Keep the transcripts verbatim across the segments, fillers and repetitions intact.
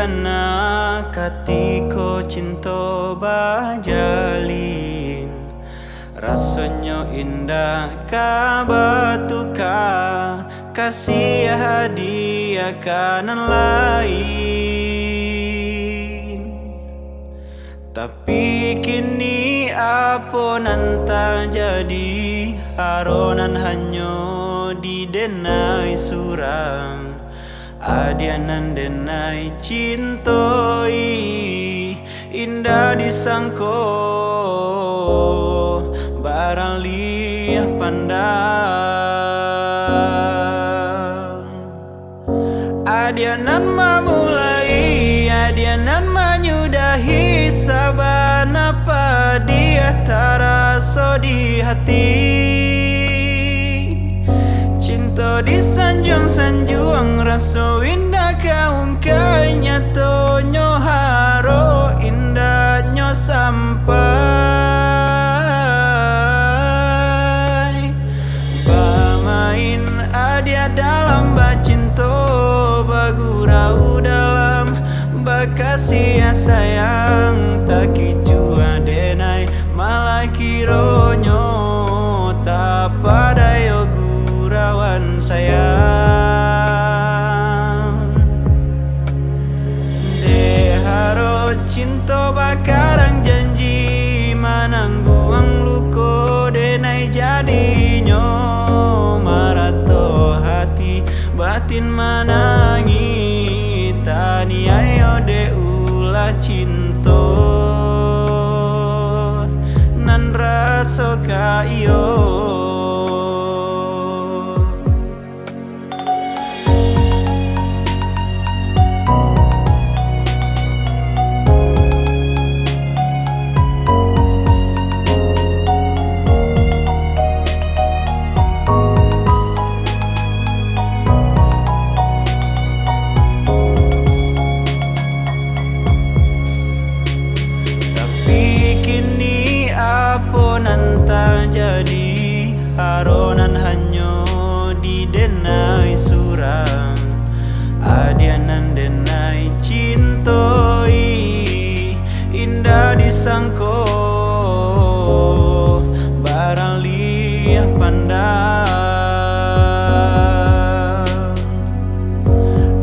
Nah, katiko cinto bajalin, rasonyo indak ka batuka, kasiah hadiah ka nan lain. Tapi kini apo nan tajadi, haro nan hanyo di denai surang. Adiak nan denai cintoi, indak disangko barang liah pandang. Adiak nan mamulai, adiak nan manyudahi, sabana padiah taraso di hati. Cinto disanjuang-sanjuang, raso indak ka ungkai, nyatonyo haro indaknyo sampai. Bamain adiak dalam bacinto, bagurau dalam bakasiah sayang, takicuah denai malah kironyo tapadayo gurauan sayang. Dek haro cinto bakarang janji, manangguang luko denai jadinyo, marato hati batin manangih, taniayo dek ulah cinto nan raso ka iyo. Tapi kini apo nan tajadi, haro nan hanyo di denai surang. Adiak nan denai cintoi, indak disangko barang liah pandang.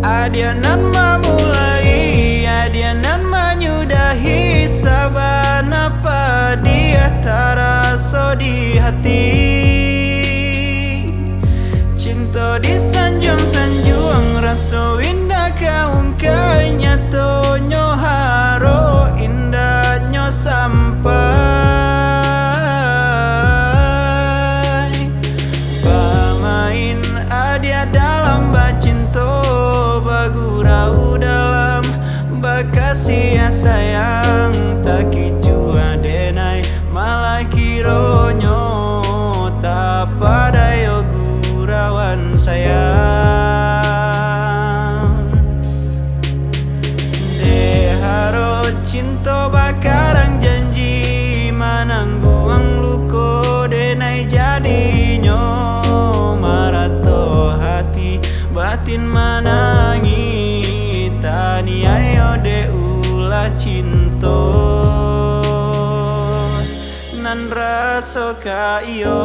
Adiak nan mamulai, adiak nan manyudahi, sabana padiah taraso di hati. Cinto disanjuang-sanjuang, raso indak ka ungkai, nyatonyo haro indaknyo sampai. Bamain adiak dalam bacinto, bagurau dalam bakasiah sayang, takicuah denai malah kironyo tapadayo gurauan sayang. Dek haro cinto bakarang janji, manangguang luko denai jadinyo, marato hati batin manangih, taniayo dek ulah cinto nan raso ka iyo.